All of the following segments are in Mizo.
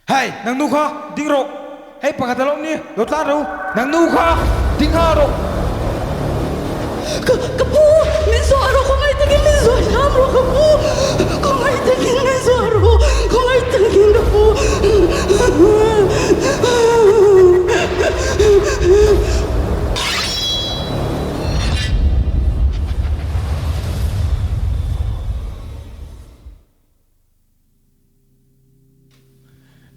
Hei, nang nu kha, ding rawh. Hei pakhat a lo ni, lo tlan ro. Nang nu kha, ding ha rawh. Ka, ka pu, min zuah rawh, khawngaih takin min zuah hram rawh ka pu. Khawngaih takin min zuah rawh, khawngaih takin ka pu.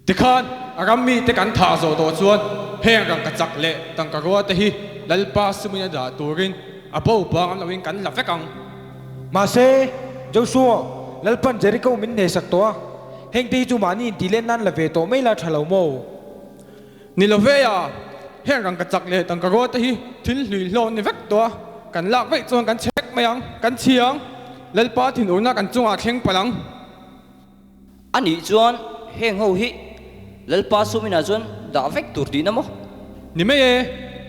Tikhan a ram mite kan thah zawh tawh chuan heng rangkachak leh tangka rua te hi Lalpa sumin a dah turin a bo bang an loin kan la vek ang. Mahse, Joshua, Lalpan Jericho min hnehsak tawh a, hengte hi chu mahni intih len nan la ve tawh mai la tha lo maw? Ni lo ve a, heng rangkachak leh tangka rua te hi thil hlui hlawh ni vek tawh a, kan lak veih chuan kan chhek mai ang, kan chhi ang, Lalpa thinurna kan chungah thleng palh ang. A nih chuan heng ho hi Lalpa sum inah chuan dah vek tur tihna maw? Ni mai e,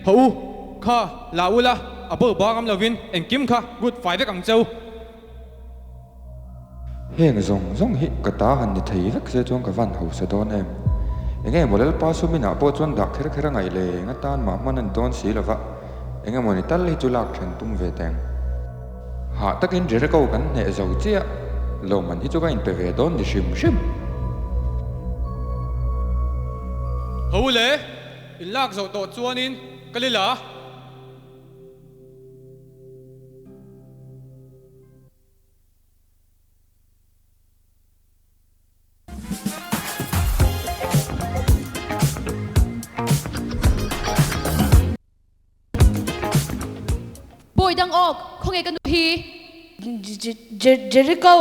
haw u, kha la u la, a bo bang am lovin engkim kha rut fai vek ang cheu. Heng zawng zawng hi ka ta han ni thei vek se chuan ka van hausa dawn em? Enge maw Lalpa sum inah pawh chuan dah kher kher a ngaih le, eng atan mah hman a ni dawn si lova, enge maw ni tal hi chu lak then tum ve teng. Hah takin Jericho kan hneh zo chiah, lawmman hi chu ka inpe ve dawn ni hrim hrim. Ho le, in lak zoh tawh chuanin ka li la. Bawi dang awk, khawnge ka nu hi? Jericho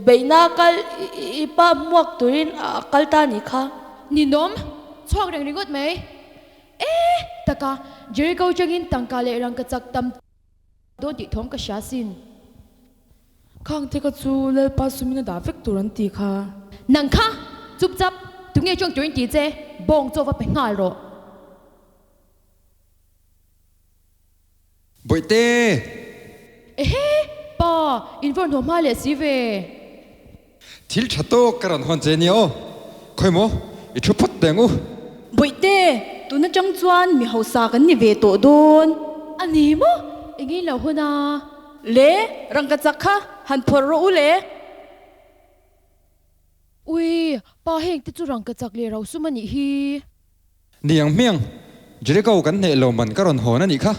beihna kal i pa hmuak turin a kal ta nih kha. Ninawm, chhuak reng ringawt mai. E taka, Jericho changin tangka leh rangkachak tam dawn tih thawm ka hria sin. Khang te kha chu Lalpa sumin a dah vek tur an ti kha. Nang kha, chup chap, tunge chawng turin ti che, bawng chaw va pe nghal rawh. Bawihte! Ehe! Pa, in vawr hnawh hma leh si ve. Thil tha tawk ka rawn hawn che nia aw. Khawi maw, i thu phawt teh ang u. Bawihte, tun atang chuan mi hausa kan ni ve tawh dawn. A ni maw? Engin lo hawn a? Le, rangkachak kha han phawrh rawh u le. Ui, pa heng te chu rangkachak leh rosum a nih hi. Niang hmiang, Jericho kan hneh lo man ka rawn hawn a nih kha.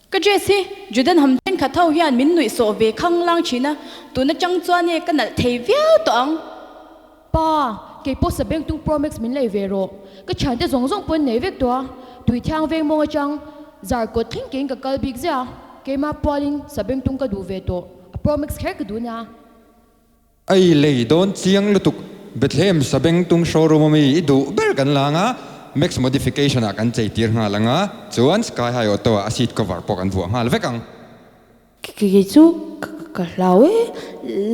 Ka dress hi Judan ham thenkhat ho hian min nuih sawh ve khang lang thin a, tun atang chuan e ka nalh thei viau tawh ang. Pa, kei pawh Sabengtung Pro Max min lei ve rawh. Ka thiante zawng zawng pawn nei vek tawh a, Tuithiang veng mawng atang zar kawt thleng keiin ka kal bik ziah a, keimah pualin Sabengtung ka duh ve tawh, a Pro Max kher ka duh nia. Ei lei dawn chiang lutuk Bethlehem Sabengtung showroom ami i duh ber kan la anga, max modification ah kan chei tir nghal anga, chuan Sky High Auto ah a seat cover pawh kan vuah nghal vek ang. Kei chu ka hlau e,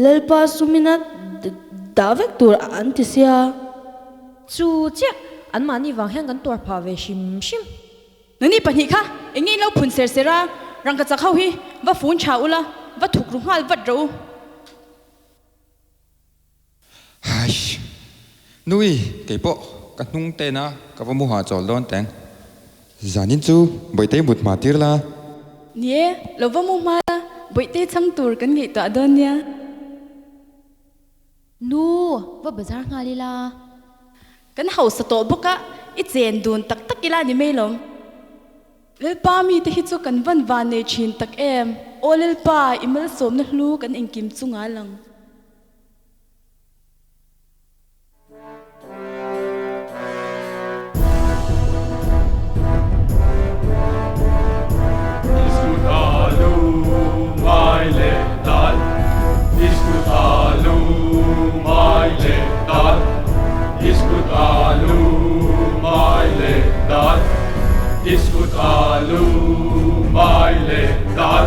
Lalpa sumina dah vek tur an ti sia. Chu chiah, anmahni vang hian kan tuar phah ve hrim hrim. Nangni pahnih kha eng nge in lo phun ser ser a, rangkachak ho hi va fun tha ula, va thuk ru nghal vat rawh u. Haish. Nui, kei pawh ka hnung ten a, ka va mu hah chawl dawn teng. Zanin chu Bawihtei mut hma tir la. Ni e, lo va mu hma la, Bawihtei chhang tur kan ngaihtuah dawn nia. Nu, va bazar nghal ila. Kan hausa tawh bawk a, i chen dun tak tak ila ni mai lawm. Lalpa mite hi chu kan van van nei thin tak em. Aw Lalpa, i malsawmna hlu kan engkim chunga lang. Biskut alu mai leh dal Biskut alu mai leh dal Biskut alu mai leh dal Biskut alu mai leh dal.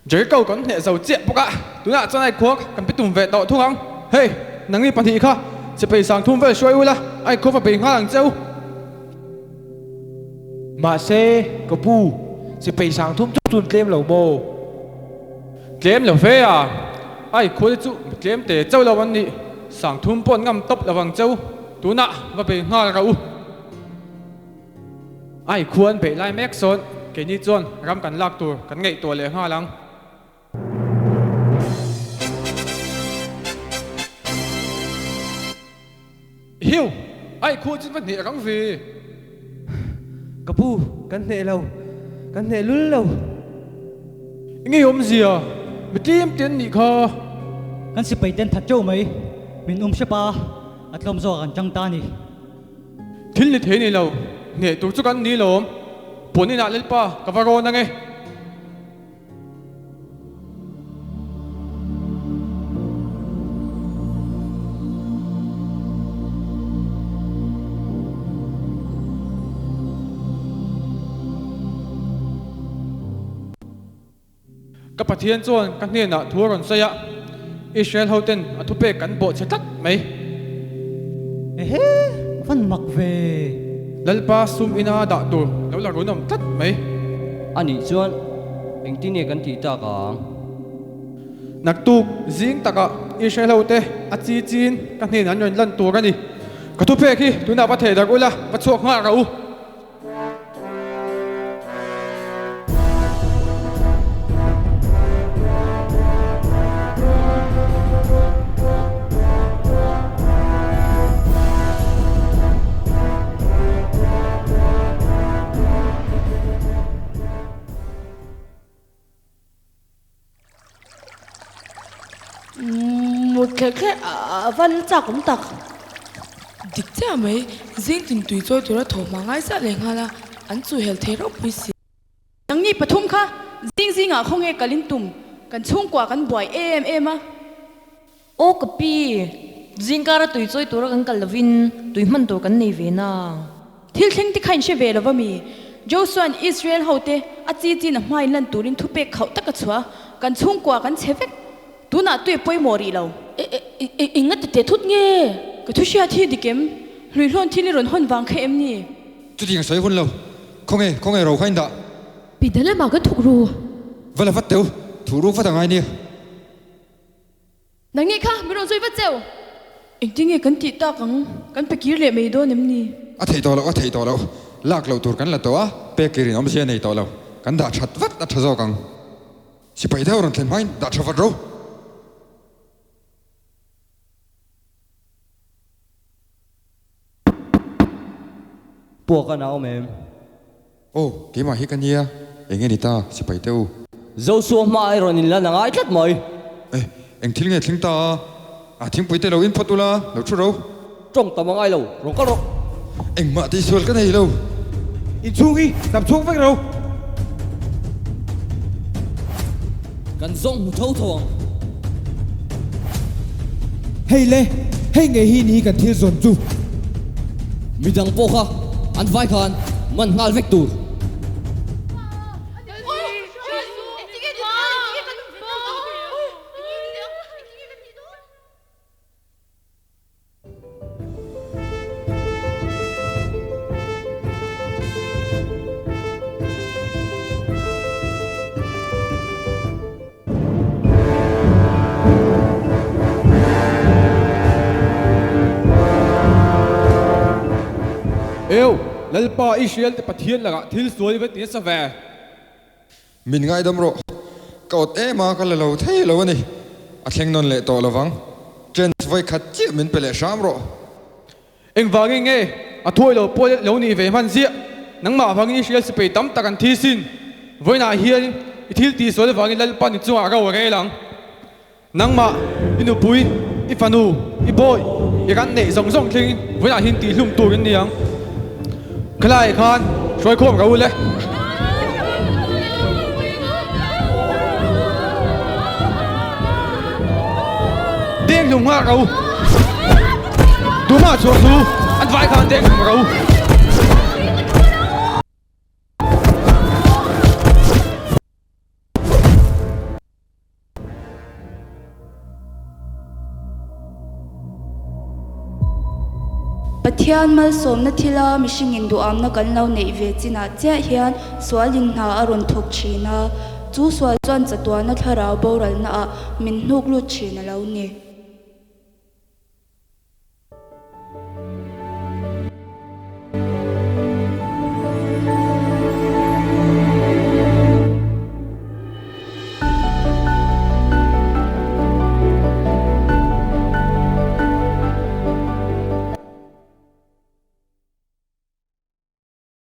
Jericho kan hneh zo chiah bawk a, tunah chuan ai khuak kan pe tum ve tawh thung ang. Hei, nangni pahnih kha chepei sang thum vel hruai ula, ai khuap a bei nghal ang che u. Mahse, ka pu, chepei sang thum chu chun tlem lo maw? Tlem lo ve a, ai khua te chu mi tlem te chauh lo an nih. Sangthum pawh an ngam tawp lo ang cheu. Tunah va bei nghal rawh u. Ai khuan beih lai mek sawn keini chuan ram kan lak tur kan ngaihtuah leh nghal ang. Hiu! Ai khu chu va hneh rang ve. Ka pu, kan hneh lo. Kan hneh lul lo. Enge awmzia? Mi tlem te an nih kha. Kan sipai ten that teuh mai. Min um hrep a, a tlawm zawk ah kan tang ta a ni. Thil ni thei ni lo, hneh tur chu kan ni lawm. Puan inah Lalpa ka va rawn ange. Ka Pathian chuan ka hnenah thu a rawn sawi a, Israel hoten a thupek kan bawhchhe tlat mai. Ehe, van mak ve. Lalpa sum ina dah tur lo la runawm tlat mai. Anih chuan engtin nge kan tih tak ang? Naktuk zing takah Israel hote a chi chin ka hnenah an rawn lan tur a ni. Ka thupek hi tunah va thei darh ula, va chhuak nghal rawh u. Mut kher kher a va la chak awm tak. Dik chiah mai, zing tin tui chawi tura thaw hma ngai zah leh nghal a, an chu hel thei ropui si. Nangni pathum kha zing zingah khawnge kal in tum, kan chhungkua kan buai em em a. Aw ka pi, zingkara tui chawi tura kan kal lovin tui hman tur kan nei ve na. Thil thleng te kha in hre ve lova mi? Josua'n Israel hote a chi chin a hmain lan turin thupek khauh tak a chhuah a, kan chhungkua kan chhe vek. Tunah tui pawimawh rih lo. Eng a ti teh thut nge? Ka thu hriat hi dik em? Hluihlawn thil i rawn hawn vang kha em ni? Chutiang sawi hun lo. Khawnge, khawnge ro kha in dah. Pi Dalema ka thuk ru. Va la vat teu, thu ruk vat a ngai nia. Nangni kha min rawn zui vat cheu. Engtin nge kan tih tak ang? Kan pe kir leh mai dawn em ni? A theih tawh loh, a theih tawh loh. Lak loh tur kan la tawh a, pek kirin awmzia a nei tawh lo. Kan dah that vat a tha zawk ang. Sipai deuh rawn thlen hmain dah tha vat ro. Puak a nau em? Aw, keimah hi ka nia, eng nge ni ta, sipai te u? Joshua hma ai rawn inlan a ngai tlat mai. Eh, eng thil nge thleng ta a? A thingpui te lo in phawt ula, lo thu ro. Tawng tam a ngai lo, rawn kal rawh. Engmah tihsual ka nei lo. Inchhung hi dam chhuak vek ro. Kan zawng hmu tho tho ang. Hei le, hei ngei hi ni kan thil zawn chu. Midang pawh kha an vai khan man nghal vek tur. Eu, Lalpa Israel te Pathian lakah thil sual i va ti nasa ve. Min ngaidam rawh. Ka awt em a, ka la lo thei lo a ni. A thleng nawn leh tawh lovang. Chance vawi khat chiah min pe leh hram rawh. Engvangin nge a thuai lo pawh lo nih ve hman ziah? Nangmah vangin Israel sipai tam tak an thi sin. Vawiinah hian i thil tihsual avangin Lalpa ni chungah ro a rel ang. Nangmah, i nupui, i fanu, i bawi, i ran neih zawng zawng thlengin vawiinah hian tihhlum tur in ni ang. Khalaiah khan hruaikhawm ro ule. Deng hlum nghak ro. Tumah chhuah chu an vai khan deng hlum ro. Pathian malsawmna thila mihringin duhamna kan lo neih ve chinah chiah hian sualin hna a rawn thawk thin a, chu sual chuan chatuana thlarau boralnaah min hnuk lut thin a lo ni.